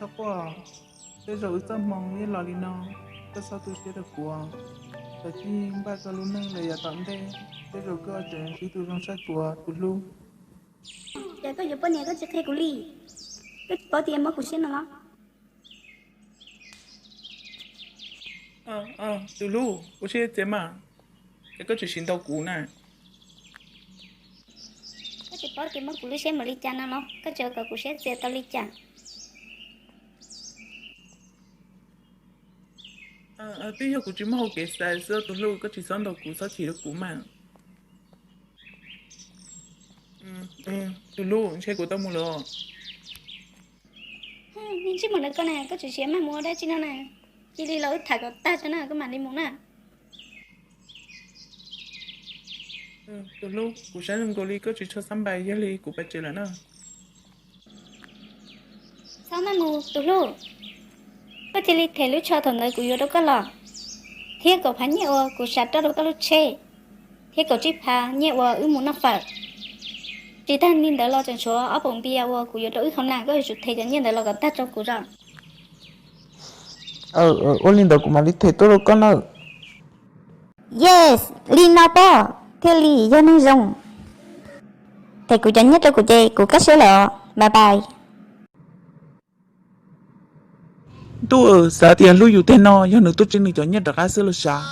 Txhob quaj, tej zaum wb txoj hmoo yeej los li no, koj txhob tu siab rau kuv, kav tsij npaj koj lub neej los yav tom ntej, tej zaum koj tseem ntsib tus zoo tshaj kuv tus hlub. Ces koj yuav poj niam koj tsis qhia kuv li, koj tsis paub tias mob kuv siab no los? Tus hlub, ua siab txias mas, es koj tseem siv ntau kuv na. Koj tsis paub tias mob kuv lub siab npaum li cas no los koj tseem kom kuv siab txias tau li cas? Twb yog kuv tsis muaj hau kev xav xwb tus hlub, koj tsis txhob ntaus kuv, txhob chim rau kuv mas. Tus hlub, ntshe kuv tau mus lawm. Ntsij mus ntawm koj na, koj tseem siav mas mus ua dab tsi no na? Cia li los wb tham kom tag tso na koj mam li mus na. Tus hlub, kuv saib zoo nkaus li koj tsis tshua xab npais, yog li kuv pais tsev lawm na. Txhob maj mus tus hlub, koj cia li them lub tsho thaum ntawd kuv yuav rau koj los, thiab kaum phav nyiaj uas kuv sam roj rau koj lub tsheb, thiab kaum tsib phav nyiaj uas wb mus noj fawm. Tsis tag li ntawd los tseem tshuav ob poom npias uas kuv yuav rau wb hauv na, koj yuav tsum them cov nyiaj ntawd los kom tag rau kuv zog. Ua li ntawd kuv mam li them tuaj rau koj nawb. Yes, li no pob thiaj li yog neeg zoo. Them kuv cov nyiaj rau kuv ces kuv kaj siab lawm os, bye bye. Ntuj, xav tias hlub yus tiag no yog nws tuaj tseb nws cov nyiaj rov qab xwb los sav.